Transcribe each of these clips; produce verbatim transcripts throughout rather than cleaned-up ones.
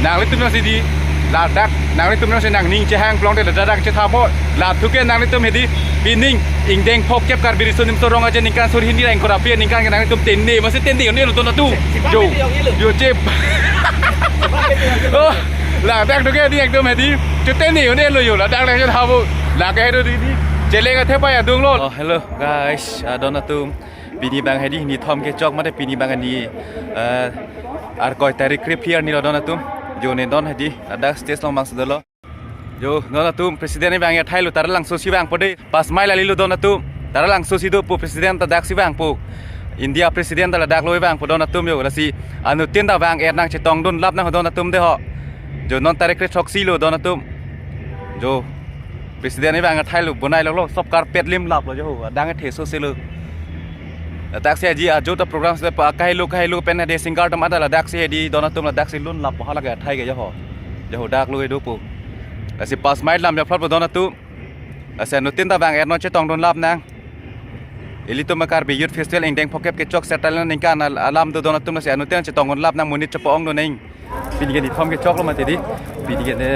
Nanglitum jongsi di, ladak nanglitum jongsi nangning chehang plong te ladak chetha mo. Lathu ke nanglitum hedi, pining ingdeng phokep Karbi Riso Nimso Rong Aje ningkan suri hini ra ingkoi ra phli ningkan ke nanglitum tene, masi tene un-elo to natu. Jo, jo chip. Oh, ladak tu ke di ekdom hedi, chitene un-elo jo, ladak le chetha mo. Lake hedo di di, cheleng athepei adung lo. Oh, hello guys, ah, don atum. Pini abang hedi nithom kechok mate pini abang ni, eh, arkoi tarik krephi arni lo don atum. Jo ne don hedi, ladak stage along bang si dolo. Jo, don atum, president abang athai lo, Taralangso si vangpo de. Pas mai lali lo don atum. Taralangso si dopo, president ta daksi vangpo. India president ta ladak lo vangpo don atum jo. Lasi anuttin ta vang-et nang, chetongdun lap nang don atum de ho. Jo, non tarik kre throksi lo don atum. Jo, president abang athai lo, bonai lo lo, sob carpet lim lap lo jo ho. Adang the so si lo. Ladaksi aji ajo ta program si pa kahelo kahelo pen hedi singer atum ada ladaksi hedi don atum ladaksi lun lap hala ke athai ke jo ho. Jo ho dak lo dopo. Lasi pas mai lam jo phlot po don atum. Lasi anuttin ta vang-et non, chetongdun lap nang. Ilitum Karbi Youth Festival ingdeng phokep kechok sertal ningkan al-, alam do don atum, lasi anuttin chetongdun lap nang, monit chepa-ong do neng. Pini ke nithom kechok lo mati di. Pini ke ne,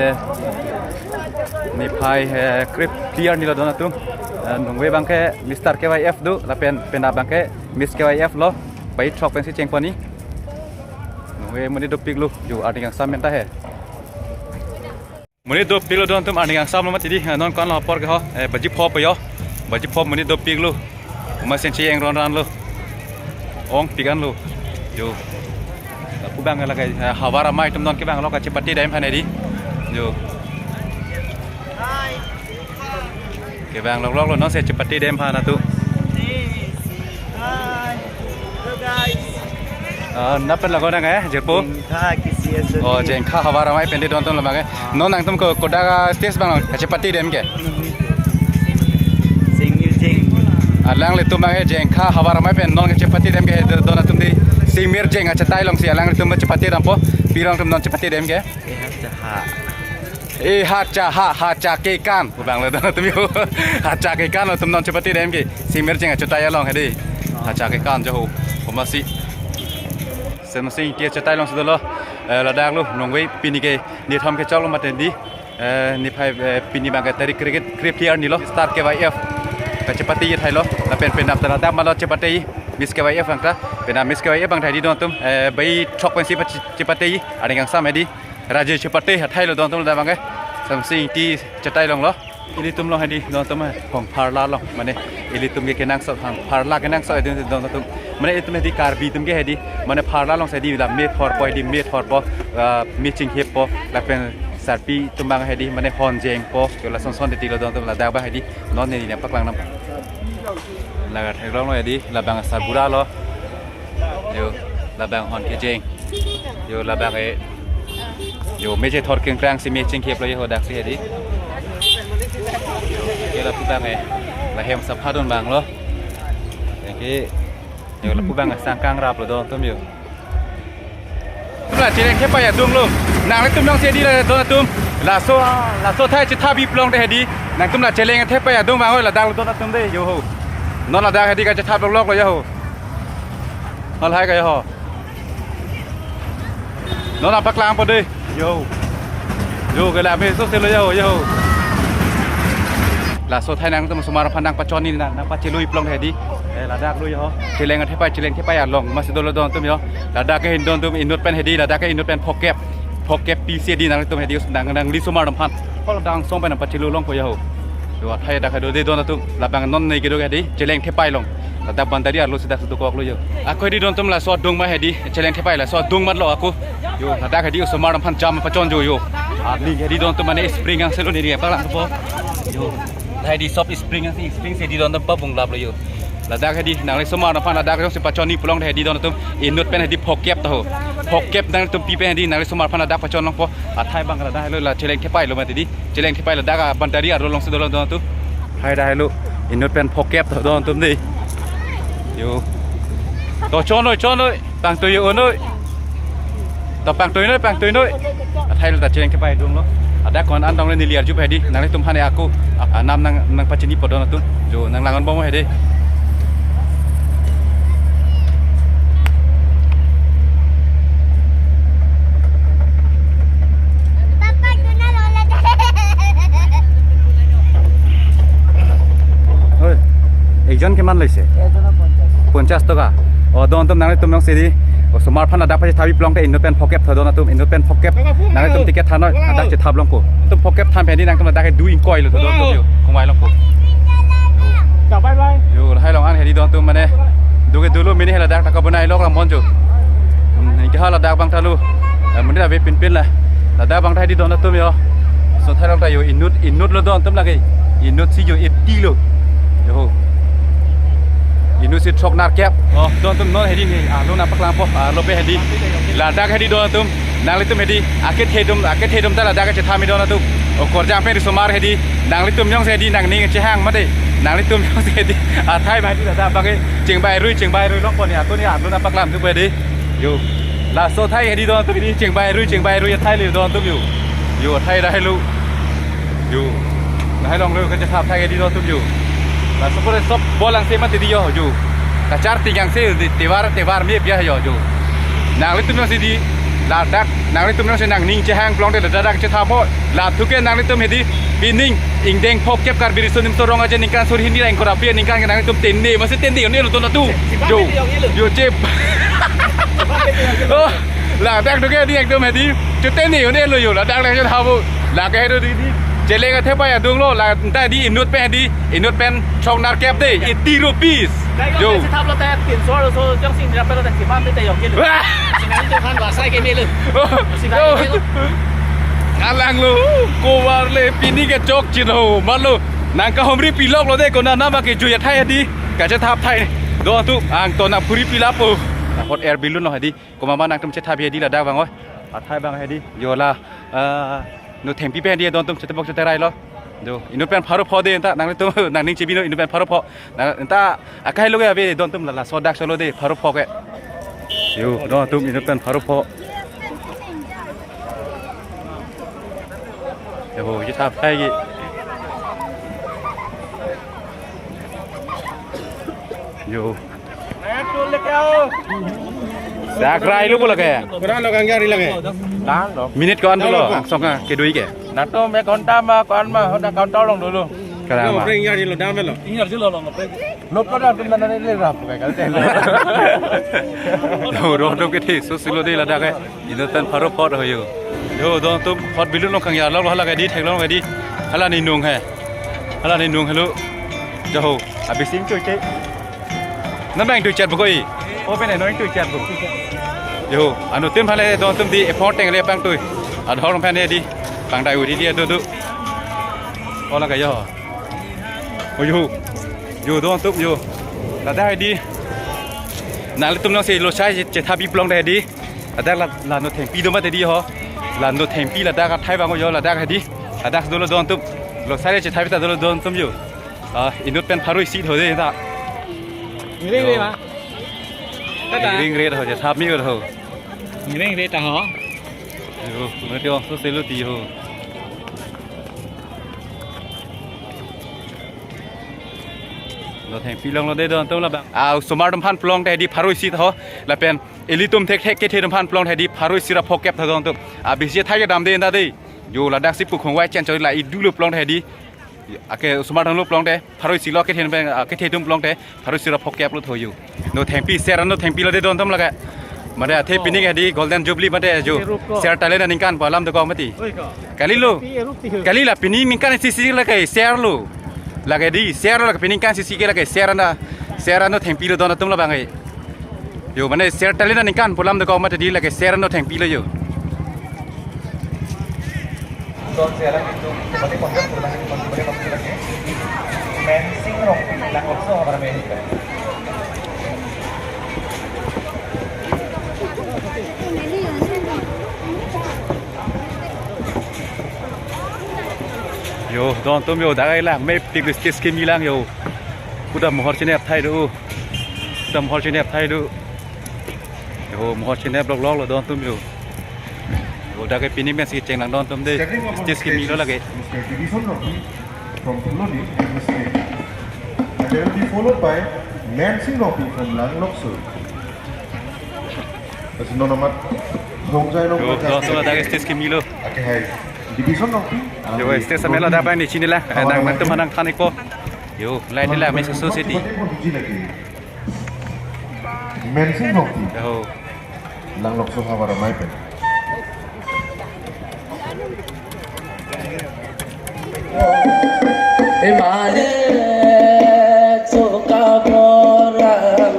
niphai, eh, krephi arni lo don atum. Eh, nungve abang ke Mister K Y F do, lapen penap abang ke Miss K Y F lo. Bai throk pensi chengpon ni. Nungve monit dopik lo, jo arni kangsam menta he. Monit dopik lo don atum, arni kangsam lo mati di, eh, non ko-an lo apor ke ho, eh, baji pho po jo, baji pho monit dopik lo, uma senchi eng ron ran lo, ongpik an lo, jo, lapu abang lake, eh, havar amei atum non kevang lo kachepate dam aphan hedi, jo, kevang lok lok lo non se chepate dam aphan atum. Hi. Hello guys. Ah, nangpen lagu nang eh, jirpo? Jengkha kisi asli. Oh, Jengkha havar amei pen di don atum labang eh. Non nangtum ko kodak stage abang lo, kachepate dam ke? Singmir Jeng. Alanglitum abang eh, Jengkha havar amei pen non kachepate dam ke don atum di. Singmir Jeng achetai along si alanglitum chepate dampo. Pi rong atum non chepate dam ke? Eh, ha cha ha. Eh, ha cha ha, ha cha kekan. Pu abang lo don atum jo. Ha cha kekan lo atum non chepate dam ke. Singmir Jeng achetai along hedi. Ha cha kekan jo ho. Komasi. Semsing tia chetai along si dolo. Eh, ladak lo, nungve pini ke nithom kechok lo mati di. Eh, niphai, eh, pini abang ke tarik kre-, krephi arni lo. Star K Y F. Kachepate athai lo. Lapen penap ta ladak ma lo chepate. Miss K Y F abang ta. Penap Miss K Y F abang ta hedi don atum. Eh, bai throk pensi pa che-, chepate. Arni kangsam hedi. Rajesh chepate athai lo don atum ladak abang ke. Semsing ti chetai along lo. Ilitum along hedi don atum, eh, hong pharla along. Mane ilitum ke kenangsot hong pharla kenangsot hedi don atum. Mane ilitum hedi Karbi atum ke hedi. Mane pharla along si hedi la me thorpo hedi me thorpo, ah, me chinghippo. Lapen sarpi atum abang hedi mane hon jengpo. Ke lason son hedi lo don atum ladak abang hedi. Non ne ne paklang nang. Laga theklong lo hedi, labang sarbura lo. Jo, labang hon kejeng. Jo, labang eh. Jo, me chethor kengkrang si me chingkep lo jo ho daksi hedi. Jo, ke lapu abang eh. Lahem sapha dun abang lo. Thank you. Jo, lapu abang eh sangkang rap lo don atum jo. La cheleng thepei adung lo. Nanglitum jongsi hedi la don atum. Laso, laso athai chetha bi plong te hedi. Nangtum la cheleng thepei adung abang oi ladak lo don atum de jo ho. Non ladak hedi kachethap lok lok lo jo ho. Hal hai ka jo ho. Non nang paklangpo de. Jo. Jo ke la me so si lo jo ho, jo ho. Laso athai nangtum osomar aphan nangpachon ni nang, nangpachelui plong hedi. Eh, ladak lo jo ho. Cheleng thepei, cheleng thepei along masi dolo don atum jo. Ladak ke hedi don atum inut pen hedi, ladak ke inut pen phokep. Phokep pisi hedi nangtum hedi nang, nangli osomar atum aphan. Kol dang song pen nangpachelu longpo jo ho. Jo athai dak do de don atum. Labang non ne kedo hedi, cheleng thepei along. Ladak bandari arlo si dak si dokok lo jo. Ako hedi don atum laso adung ma hedi, cheleng thepei laso adung mat lo ako. Jo, ladak hedi osomar atum aphan jam pachon jo jo. Arni hedi don atum mane spring ang selo ni dia palang po. Jo. Hedi sob spring ang si spring si hedi don atum pabung lap lo jo. Ladak hedi nangli osomar atum aphan ladak jongsi pachon ni plong hedi don atum inut pen hedi phokep ta ho. Phokep nangtum pi pen hedi nangli osomar aphan ladak pachon longpo. Athai abang ladak lo la cheleng thepei lo mati di. Cheleng thepei ladak bandari arlo along si dolo don atum. Hai dak lo. Inut pen phokep ta don atum di. Jo. To chon noi, chon noi. Pangtui yo noi. To pangtui noi, pangtui noi. Athai lo ta cheleng thepei adung lo. Ladak ko-an adung le neli arju hedi. Nanglitum aphan ako. Ah, nam nang, nangpachinipo don atum. Jo nanglang-an bom hedi. Jon keman loise? Ejono ponchas. Ponchas toka. O don atum nanglitum jongsi di osomar aphan ladak pachethabi pulote inut pen phokep tho don atum, inut pen phokep. Nanglitum ticket thanoi, ladak chethap longpo. Atum phokep than pen di nangtum ladak ke dui ingkoi lo tho don atum yo. Kumai longpo. Bye bye. Yo, lahai along an hedi don atum mane. Duke dulu mini hela dak taka bonai lok ram monjo. Hmm, ingke hala dak abang ta lo. Eh, muni la ave pinpin la. Ladak abang ta hedi don atum yo. Sothai along ta yo inut, inut lo don atum lake. Inut si yo eighty lo. Yo. Inut si throk nerkep. Oh, don atum non hedi ne. Ah, lo nangpaklangpo. Ah, lo pe hedi. Ladak hedi don atum. Nanglitum hedi. Akethe atum, akethe atum ta ladak kachethap me don atum. O korjang pen osomar hedi. Nanglitum jongsi hedi nangning chehang mate. Nanglitum jongsi hedi. Athai bhai di ladak abang ke. Chingbai rui, chingbai rui longpo ne. Ako ne, ah, lo nangpaklang tu pe hedi. Yo. Laso athai hedi don atum hedi chingbai rui, chingbai rui athai le don atum yo. Yo, athai lahai lo. Yo. Lahai along lo kachethap athai hedi don atum yo. Laso pore sob bol angse mati di yo, yo. Kachar ting angse di tewar, tewar me pia yo, yo. Nanglitum jongsi di ladak, nanglitum jongsi nangning chehang pulote ladak chethappo. Latum ke nanglitum hedi pining ingdeng phokep Karbi Riso Nimso Rong Aje ningkan suri hini ra ingkoi ra phli aningkan ke nanglitum tene, masi tene un-e lo don atum. Yo. Yo, chep. Oh, ladak atum ke di ekdom hedi. Chutene un-e lo yo, ladak le havo. Lake hedi di. Cheleng athepai adung lo, la ta di inut pen di, inut pen throk nerkep de, eighty rupees. Yo. Chethap lo ta tin so lo so jongsi nira pe lo ta kiman te yo ke lo. Wah. Sinang tu kan bahasa ke me lo. Oh. Sinang ke lo. Kalang lo, kovar le pini ke chok chino, malo. Nangkahumri pilok lo de, konat nama ke jui athai hedi. Kachethap athai. Don atum angton nangphuri pilapo. Hot air balloon lo hedi. Komat ma nangtum chethap hedi ladak abang oi. Athai abang hedi. Yo la, ah, no thengpi pen hedi don atum chetebok cheterai lo. Do, inut pen pharo pho de ta, nanglitum nangning chebi non inut pen pharo pho. Na, ta, akai lo ke ave don atum la, laso dak solo de, pharo pho ke. Yo, don atum inut pen pharo pho. Yo, chethap athai ke. Yo. Sakrai lo pula ke. Kurang lo kang jari lage. Tang lo. Minute ko-an lo, langsung ke kedui ke. Nato me konta ma ko-an ma hoda counter along dulu. Karang ma. Lo, ring jari lo, dam lo. Ingar sih lo, lo, lo. Lo pada tu mana ni le rap ke kali teh. Lo, lo, lo ke thi, so silo de ladak ke. Inut pen pharo pho ho yo. Yo, don atum phot balloon lo kang ya lo, hala ke di, theklong ke di. Hala ni nung he. Hala ni nung helo. Jaho, abising tu che. Nang bang tu chat bukoi. O pen no tu chat bu. Yo, anu tim phale don atum di effort teng le pang tu. Adhor phan di. Pang dai uri di do do. Ola ka yo. O yo. Yo don atum yo. Ladak di. Nanglitum nangsi lo sai chethabi pulote di. Ladak la, la no thengpi do mati di ho. La no thengpi ladak athai abang yo ladak hedi. Ladak dolo don atum. Lo sai chethabi ta dolo don atum yo. Ah, inut pen pharo isi ho de ta. Ring re ma. Tata. Ring re ho je thap mi ho. Ring re ta ho. Yo, mati ho so selo ti ho. Lo thengpi longlo de don atum labang. Ah, osomar atum aphan pulote di pharo isi ho. Lapen ilitum thekthek kethe atum aphan pulote di pharo isi ra phokep tho don atum. Ah, bisi athai kedam de ta de. Yo ladak si pukhong wai chen choi la idu lo pulote di. Ake osomar atum lo pulote pharo isi lo kethe pen, ah, kethe atum pulote pharo isi ra phokep lo tho yo. No thengpi ser no thengpi lo de don atum lake. Mane athe pining hedi Golden Jubilee mate yo. Ser talent aningkan pu alam dokok mati. Oi ko. Kali lo. Pi erup ti ho. Kali la pini ningkan isi isi lake ser lo. Lake di ser lo lake pini ningkan isi isi ke lake ser na. Ser no thengpi lo don atum labang e. Yo, mane ser talent aningkan pu alam dokok mati di lake ser no thengpi lo yo. Don sera itu kembali pondok pulang kembali pondok lagi. Mensing Rongpi Langlokso kabar mensing. Yo, don atum yo, dagai lang, mep tik stage kimi lang yo. Kuda mohor chinep athai do. Kuda mohor chinep athai do. Yo, mohor chinep lok lok lo don atum yo. Yo, dak ke pining pensi cheng lang don atum de. Stage kimi lo lake. Mister Division Rongpi from Phuloni, Division. And they will be followed by Mensing Rongpi from Langlokso. Kasi nono mat Hongjai lo. Yo, don atum dak ke stage kimi lo. Ake hai. Division Rongpi. Yo, stage samelo dak pen ni chini la. Eh, nang nangtum nangthan ikpo. Yo, lai nila me susu siti. Mensing Hokti. Yo. Langlokso havar amei pen. Imani suka borang,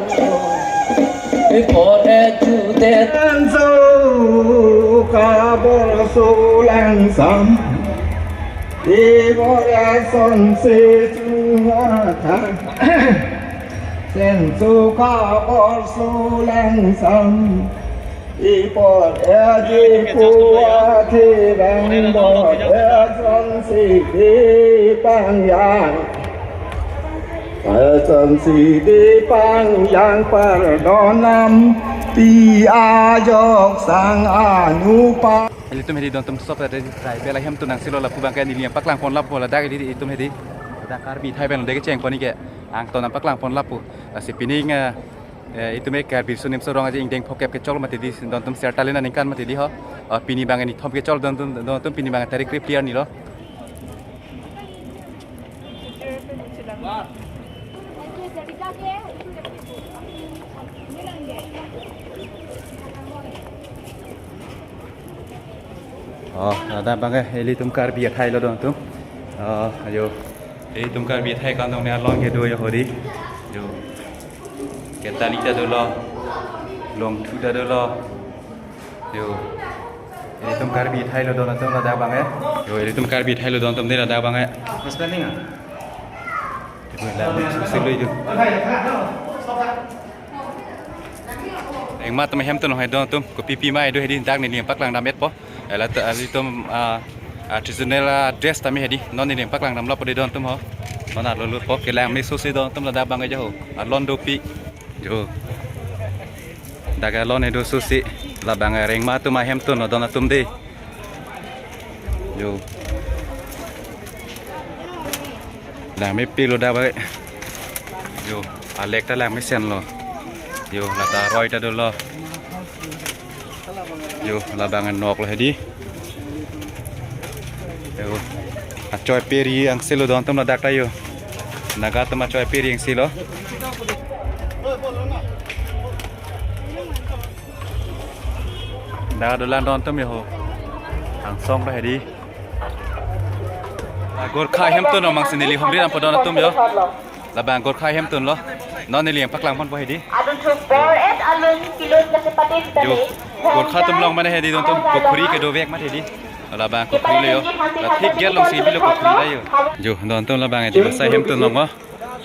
ipore judet. Suka bor sulang sam. Ibora sonsi chunga thang. Sensu kabor sulangsam. Ibora di kuwa tirang bora sonsi di pangyang. Sonsi di pangyang pardonam ti ajok sang anupa. Ilitum hedi dontum sop tadi trai bela hem tunang silo lapu bangke neli yang paklang pon lapu ladak ilitum hedi. Ladak Karbi Thai pen deke cheng pon ke angton paklang pon lapu. Lasi pining, eh, eh, itum ek Karbi sunim sorong aja ingdeng phokep kechol mati di dontum ser talin aningkan mati di ho. Eh, pini bangke ni thom kechol dontum dontum pini bangke tarik krip clear ni lo. Oh, ladak bangke ilitum Karbi athai lo dontum. Oh, ayo. Ilitum Karbi athai kantong ne along ke do ya hori. Yo. Ketani ta dolo. Longthu ta dolo. Yo. Ilitum Karbi athai lo dontum ladak bangke. Yo, ilitum Karbi athai lo dontum de ladak bangke. Mas planning ah? Yo, ladak susi lo itu. Engmat tame hem tun hai dontum, kopi pi mai do hedi dak neli paklang dam et po. Ela ta ilitum, ah, ah, traditional, ah, dress tame hedi. Non neli paklang dam lapu de dontum ho. Non alo lut po kelang me susi dontum ladak bangke jo ho. Alon dopi. Jo. Dak alon edo susi. Labang rengma atum ahem tun lo dontum de. Yo. Lang mepik lo dak bangke. Yo, alek ta lang mesen lo. Yo, lata roi ta dolo. Yo, labang nok lo hedi. Yo. Achoi peri angse lo dontum ladak ta yo. Naga atum achoi peri angse lo. Dak dolang dontum yo ho. Angsong ta hedi. Gorkha hem tun lo mangsi neli homri ram po dontum yo. Labang Gorkha hem tun lo. Non neli yang paklang pon po hedi. Adun thuk bor et alun pilun kasepate. Yo. Gorkha atum long mane hedi dontum pukhuri kedo vek mat hedi. Labang pukhuri lo yo. La thik gate alongsi bilo pukhuri ta yo. Yo, dontum labang hedi masa hem tun long mo.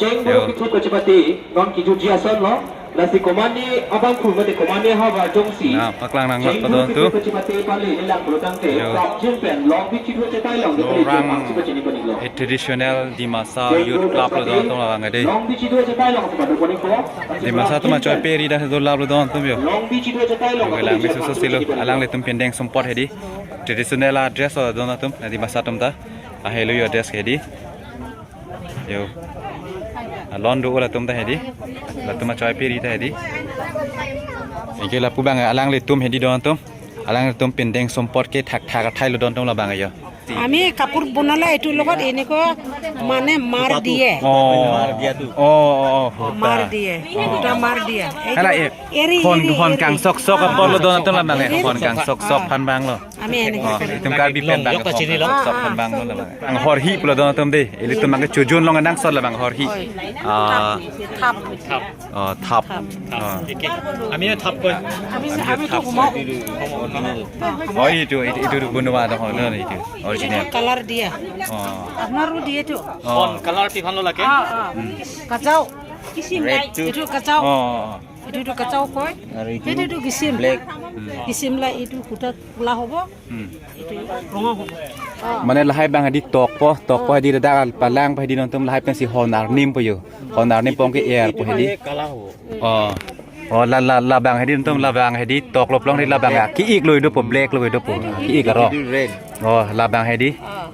Cheng yo. Bulu kithut kachepate, non kijutji ason lo, lasi komane abangphu mate komane havar jongsi. Na, paklang nang cheng mat bulu padon tu. Kithut kachepate pale nilang pulotangte, yo. Prapjin pen, long bichi dua chetai long, orang dipele jong angsi pachini panik lo. Eh, traditional Dimasa Cheng Youth bulu Club lo kachepate, dontum labang ade. Long bichi dua chetai long, sepadu panik lo. Dimasa atum achoi peri dak do lab lo dontum yo. Long bichi dua chetai long, yo, lang bisu silo, alanglitum pindeng sumpot hedi. Traditional a dress lo dontum, Dimasa atum ta. Ahelo yo dress hedi. Yo. Alon do latum ta hedi. Latum achoi peri ta hedi. Anke lapu bang alanglitum hedi dontum. Alanglitum pindeng sumpot ke thakthak athai lo dontum labang yo. আমি কাপোৰ বনালে এইটোৰ লগত এনেকুৱা মানে মাৰ দিয়ে। Oh. Oh, oh, oh. মাৰ দিয়ে। এইটো মাৰ দিয়ে। Hala, eh, এৰি, hon, এৰি, hon এৰি। Kangsoksok apor lo dontum labang, eh. Hon kangsoksok aphan bang lo. আমি এনেকে Oh, কৰি itum Karbi pen bang, hon kangsoksok aphan bang lo labang. Ang horhi pulo dontum de. Ilitum bang chojun long nang sol labang horhi. Oi. Ah. থাপ। Oh, thap. Thap. Oh. আমি থাপ কয়। আমি, আমি তো সোমাও। Oh, এইটো, এইটো, এইটো বনোৱা নহয় ন, এইটো original। এইটো কালাৰ দিয়া। Oh. আপোনাৰো দিয়েতো। Oh. কালাৰ পিফান লাগে। অ, অ। কাচাও। Red টো। এইটো কাচাও। Oh, oh, oh। এইটো, এইটো কাচাও কয়। আৰু এইটো সেইটো, এইটো গিচিম। Black। গিচিম লাই এইটো সূতাত ক'লা হ'ব। Hmm. Mane lahai bang hedi tokpo, tokpo hedi dak palang pa hedi dontum lahai pensi hon arnim po yo. Hon arnim pon ke er po hedi. Oh. Oh, la, la, labang hedi dontum labang hedi toklo plong hedi labang a. Ki-ik lo dopo, black lo dopo. Ki-ik aro. Oh, labang hedi.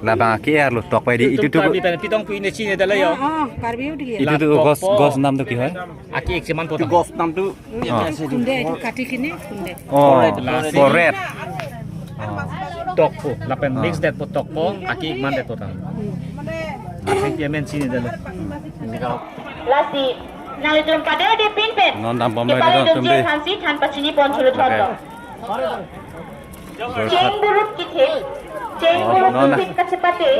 Labang ki er lo tokpo hedi. Itu tu. Karbi pen pitong pu ine chine dala yo. Oh, Karbi udi. Itu tu gos, gos nam tu ki hoy? Aki ik siman potong. Gos nam tu. Oh. Kunde itu kati kini kunde. Oh, koret. Oh. Tokpo, lapen mix det po tokpo, aki ik man det po tang. Amen sini dala. Lasi, nanglitum padodepin pen. Non dambomlo, kepala dong, tum dunji de. Thansi than pachini pon thulu thon. Oke. Cheng burut kithip, cheng burut kithip kachepate,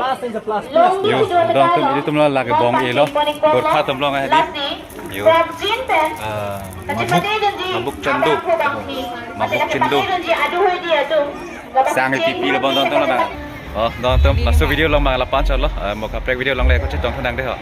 longdi yo, kidua dong tum, kedalo, ilitum lo lake bong elo, pon ikpo gorkha lo, tum lo ngai di. Lasi, yo. Bong jin pen, ah, kachepate mabuk, dunji, mabuk chendu. Abang ko bangsi, mabuk chendu. Kachepate dunji, adu hoi di adu. Sang ipi pi lo bong dong tum lo bang. Oh, dong tum, laso video along bang la-an chotlo, eh, mo kaprek video along le ko chetong thunang de ho.